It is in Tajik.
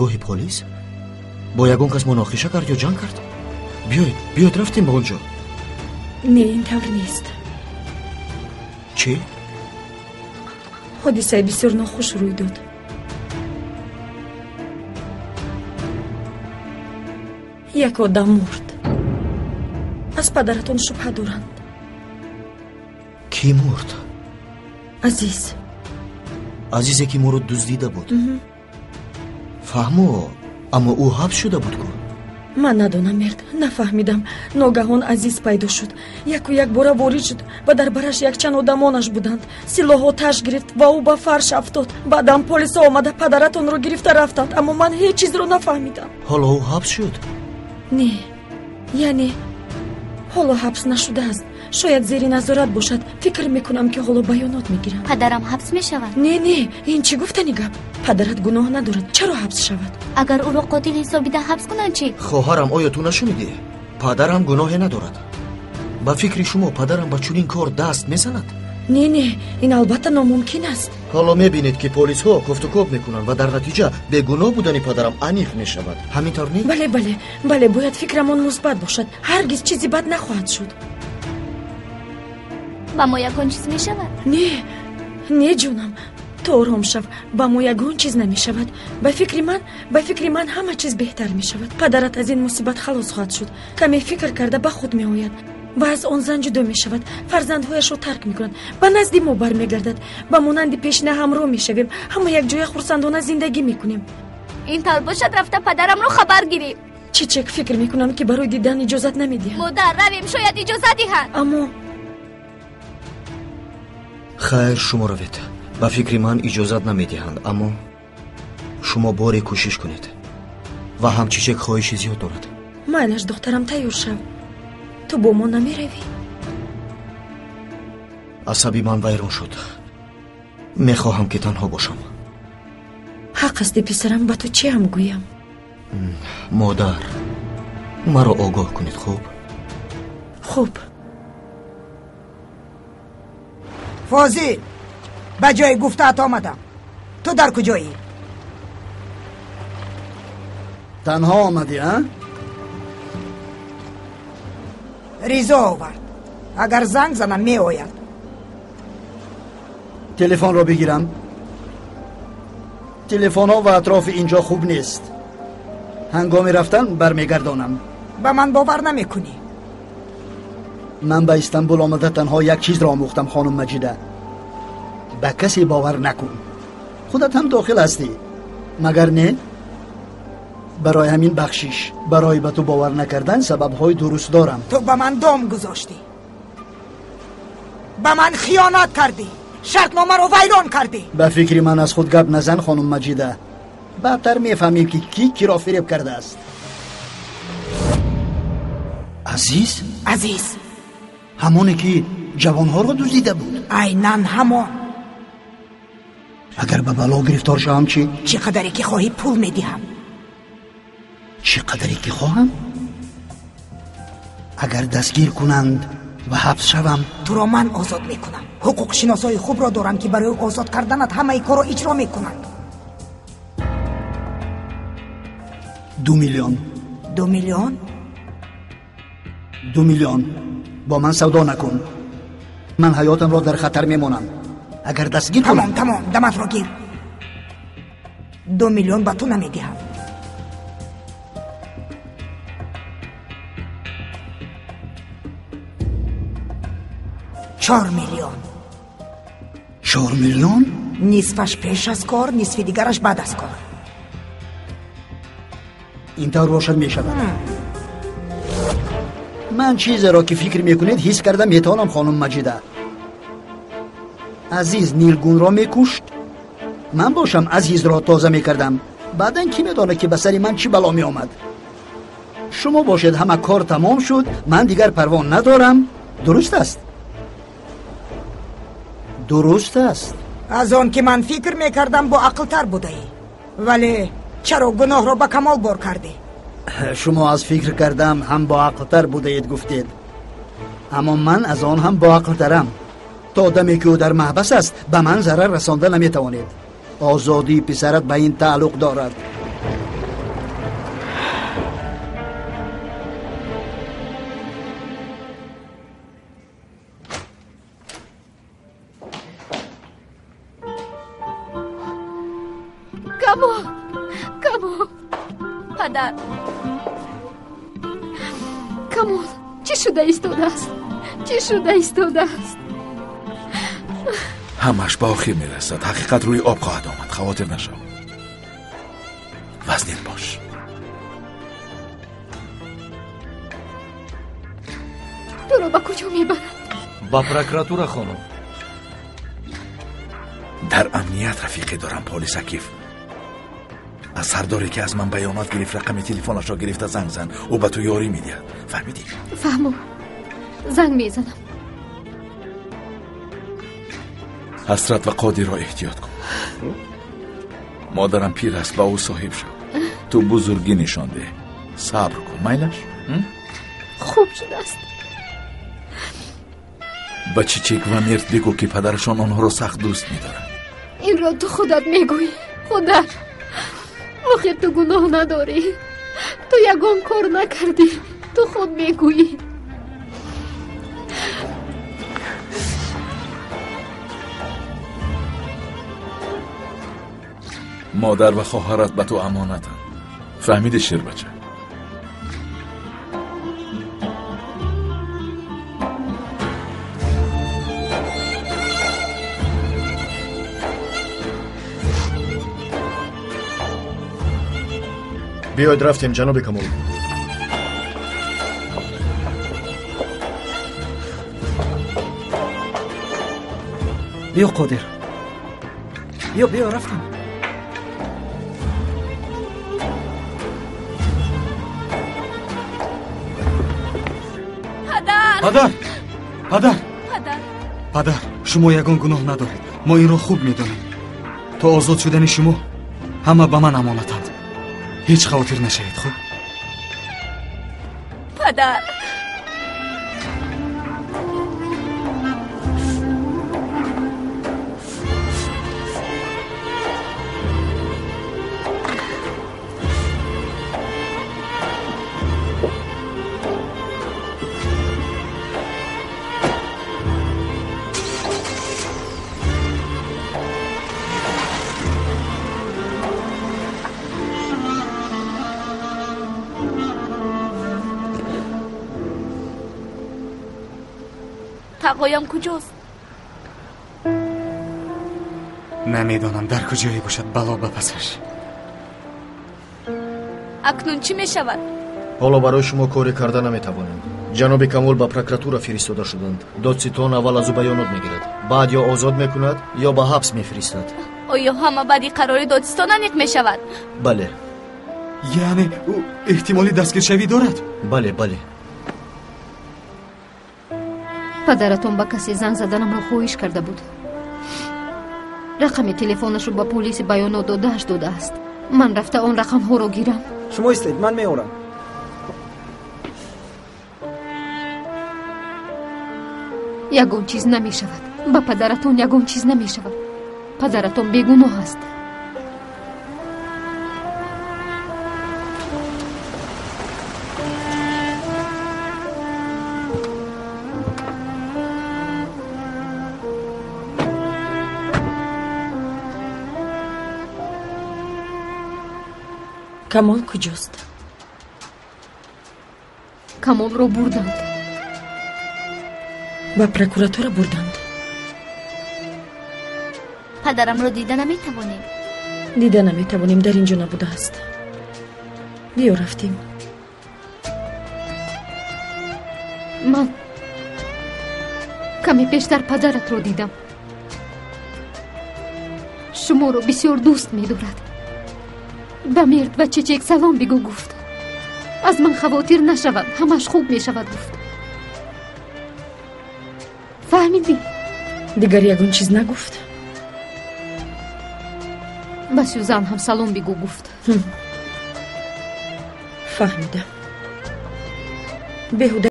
Гоҳи полис бо ягон кас муноқиша кард ё ҷанг кард? Биёед, биёед, рафтем ба он ҷо. Не, ин тавр нест. Чӣ? Ҳодисаи бисёр нохуш рӯй дод. Як одам мурд. Аз падаратон шубҳа доранд. Кӣ мурд? Азиз. Азизе ки моро дуздида буд. Фаҳмо, аммо ӯ ҳабс шуда буд ку? Ман надонам, Мерд, нафаҳмидам. Ногаҳон Азиз пайдо шуд. Яку якбора ворид шуд ва дар бараш якчанд одамонаш буданд. Силоҳ оташ гирифт ва ӯ ба фарш афтод. Баъдан полисҳо омада падаратонро гирифта рафтанд, аммо ман ҳеҷ чизро нафаҳмидам. Ҳоло ӯ ҳабс шуд? Не, яъне ҳоло ҳабс нашудааст. Шояд зери назорат бошад. Фикр мекунам, ки ҳоло баёнот мегирам. Падарам ҳабс мешавад? Не, не, ин чӣ гуфтани гап? Падарат гуноҳ надорад, чаро ҳабс шавад? Агар ӯро қотил ҳисобида ҳабс кунанд чӣ? Хоҳарам, оё ту нашунидӣ? Падарам гуноҳе надорад. Ба фикри шумо падарам ба чунин кор даст мезанад? Не, не, ин албатта номумкин аст. Ҳоло мебинед, ки полисҳо кофтукоб мекунанд ва дар натиҷа бегуноҳ будани падарам аниқ мешавад. Ҳамин тавр не? Бале, бале, бале, бояд фикрамон мусбат бошад. Ҳаргиз чизи бад нахоҳад шуд. Ба мо ягон чиз мешавад? Не, не, ҷонам, ту ором шав. Ба мо ягон чиз намешавад. Ба фикри ман ҳама чиз беҳтар мешавад. Падарат аз ин мусибат халос хоҳад шуд. Каме фикр карда ба худ меояд ва аз он зан ҷудо мешавад, фарзандҳояшро тарк мекунад, ба назди мо бармегардад. Ба монанди пешина ҳамроҳ мешавем, ҳама якҷоя хурсандона зиндагӣ мекунем. Ин тавр бошад, рафта падарамро хабар гирем. Чичек, фикр мекунам, ки барои дидан иҷозат намедиҳанд. Модар, равем, шояд иҷозат диҳанд. Аммо Хайр, шумо равед. Ба фикри ман, иҷозат намедиҳанд, аммо шумо боре кӯшиш кунед. Ва ҳам Чичек хоҳиши зиёд дорад. Майлаш, духтарам, тайёр шав. Ту бо мо намеравӣ? Асаби ман вайрон шуд. Мехоҳам, ки танҳо бошам. Ҳақ ҳасти, писарам. Ба ту чӣ ҳам гӯям? Модар, маро огоҳ кунед, хуб? Хуб. Фозил, ба ҷои гуфтаат омадам. Ту дар куҷоӣ? Танҳо омадӣ, а? Ризо овард. Агар занг занам, меояд. Телефонро бигирам. Телефонҳо ва атрофи ин ҷо хуб нест. Ҳангоми рафтан бармегардонам. Ба ман бовар намекунӣ. Ман ба Истанбул омада танҳо як чизро омӯхтам, хонум Маҷида: ба касе бовар накун. Худат ҳам дохил ҳастӣ, магар не? Барои ҳамин бахшиш, барои ба ту бовар накардан сабабҳои дуруст дорам. Ту ба ман дом гузоштӣ, ба ман хиёнат кардӣ, шартномаро вайрон кардӣ. Ба фикри ман аз худ гап назан, хонум Маҷида. Баъдтар мефаҳмем, ки кӣ киро фиреб кардааст. Азиз? Азиз. Ҳамоне ки ҷавонҳоро дуздида буд? Айнан ҳамон. Агар ба бало гирифтор шавам чӣ? Чӣ қадаре ки хоҳӣ, пул медиҳам. Чӣ қадаре ки хоҳам? Агар дастгир кунанд ва ҳабс шавам? Туро ман озод мекунам. Ҳуқуқшиносҳои хубро дорам, ки барои озод карданат ҳамаи корро иҷро мекунанд. 2 миллион. 2 миллион? 2 миллион. Бо ман савдо накун. Ман ҳаётамро дар хатар мемонам, агар дастгир Тамом, тамом, даматро гир. 2 миллион ба ту намедиҳам. 4 миллион. 4 миллион? Нисфаш пеш аз кор, нисфи дигараш баъд аз кор. Ин тавр бошад, мешавад. Ман чизеро, ки фикр мекунед, ҳис карда метавонам, хонум Маҷида. Азиз Нилгунро мекушт, ман бошам Азизро тоза мекардам. Баъдан кӣ медонад, ки ба сари ман чӣ бало меомад? Шумо бошед, ҳама кор тамом шуд, ман дигар парво надорам. Дуруст аст, дуруст аст. Аз он ки ман фикр мекардам, боақлтар будаӣ. Вале чаро гуноҳро ба камол бор кардӣ? Шумо аз фикр кардам ҳам боақлтар будаед, гуфтед, аммо ман аз он ҳам боақлтарам. То даме ки ӯ дар маҳбас аст, ба ман зарар расонда наметавонед. Озодии писарат ба ин тааллуқ дорад. Падар, Камол, чӣ шуда истодааст? Чӣ шуда истодааст? Ҳамаш ба охир мерасад. Ҳақиқат рӯи об хоҳад омад. Хавотир нашав. Вазнин бош. Туро ба куҷо мебаранд? Ба прокуратура, хонум. Дар амният рафиқе дорам, полис Акиф. Аз сардоре ки аз ман баёнот гирифт, рақами телефонашро гирифта занг зан. Ӯ ба ту ёрӣ медиҳад. Фаҳмидӣ? Фаҳмам. Занг мезанам. Ҳасрат ва Қодирро эҳтиёт кун. Модарам пир аст, ба ӯ соҳиб шав. Ту бузургӣ нишон деҳ. Сабр кун, майлаш? Хуб шудааст. Ба Чичек ва Мерт бигӯ, ки падарашон онҳоро сахт дӯст медорад. Инро ту худат мегӯӣ, худат. Охир ту гуноҳ надорӣ. Ту ягон кор накардӣ. Ту худ мегӯӣ. Модар ва хоҳарат ба ту амонатанд. Фаҳмидӣ, шербача? Биёед, рафтем, ҷаноби Камол. Биё, Қодир, биё, биё, рафтем. Падар, падар, падар, падар, падар, шумо ягон гуноҳ надоред. Мо инро хуб медонем. То озод шудани шумо ҳама ба ман амонатанд. Ҳеҷ хавотир нашавед, хуб? Падар, тағоям куҷост? Намедонам дар куҷое бошад, бало ба пасаш. Акнун чӣ мешавад? Ҳоло барои шумо коре карда наметавонем. Ҷаноби Камол ба прокуратура фиристода шуданд. Додситон аввал аз ӯ баёнот мегирад, баъд ё озод мекунад, ё ба ҳабс мефиристад. Оё ҳама баъди қарори додситон аниқ мешавад? Бале. Яъне ӯ эҳтимоли дастгиршавӣ дорад? Бале, бале. Падаратон ба касе занг заданамро хоҳиш карда буд. Рақами телефонашро ба полиси баёнот додааш додааст. Ман рафта он рақамҳоро гирам. Шумо истед, ман меорам. Ягон чиз намешавад. Ба падаратон ягон чиз намешавад. Падаратон бегуноҳ аст. Камол куҷост? Камолро бурданд. Ба прокуратура бурданд. Падарамро дида наметавонем. Дида наметавонем, дар ин ҷо набудааст. Биё, рафтем. Ман каме пештар падаратро дидам. Шуморо бисёр дӯст медорад. Ба Мерд ва Чечек салом бигӯ, гуфт. Аз ман хавотир нашавад, ҳамаш хуб мешавад, гуфт. Фаҳмидӣ? Дигар ягон чиз нагуфт? Ба Сюзан ҳам салом бигӯ, гуфт. Фаҳмидам. Беҳуда.